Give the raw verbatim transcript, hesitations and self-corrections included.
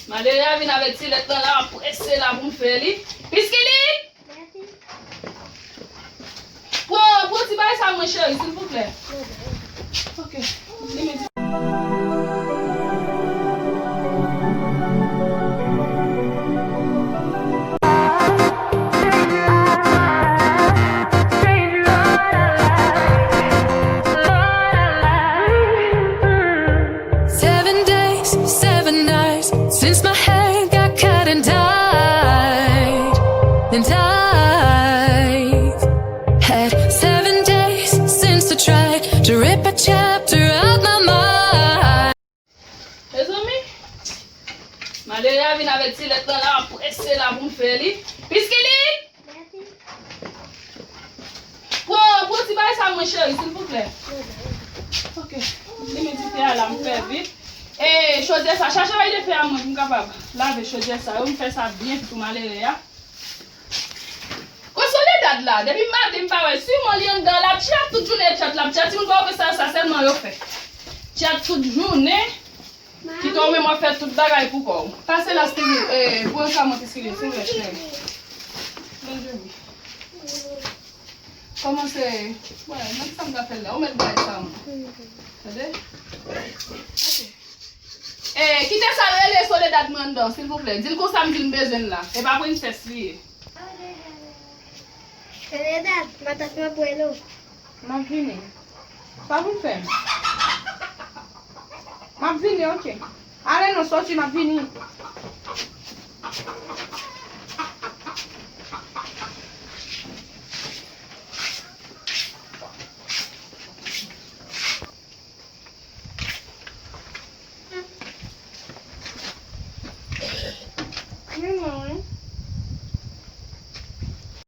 Malere a vin avèk ti lèt lan la, prese la pou m fè li. Piskili! Pran, pran ti bagay sa mwen, cheri, silvouplè. Ok. Li mèt. Seven days, seven nights since my hair got cut and dyed, and dyed. Had seven days since I tried to rip a chapter out my mind. Mezanmi, malere a vin avèk ti lèt lan la, prese la pou m fè li. Piskili! Pran, pran ti bagay sa mwen, cheri, silvouplè. Ok. Li mèt di fè a la, m fè vit. E chodyè sa, chache bay de fè a mwen pou m kapab lave chodyè sa yo, m fè sa byen vit pou malere a. Kon Soledad la, depi maten m pa wè, siman li anndan, l ap tchat tout jounen, tchat, l ap tchat, timoun pa wè sa, sa sèlman yo fè. Tchat tout jounen. Kite w menm w ap fè tout bagay pou kò w. Pase la, Steven, eh, pran sa mwen, Piskili, silvouplè, cheri. Bèl joli. Kòmanse, wè, men sa m ta fè l la. Ou mèt bay sa mwen. Tande? Ok. Eh, kite sa l rele Soledad mwen anndan, silvouplè. Di l konsa m di l m bezwen l la. E pa prensès li ye. Soledad, matant mwen ap wè nou. M ap vini. Sa pou m fè? M ap vini, ok. Ale non, soti, m ap vini.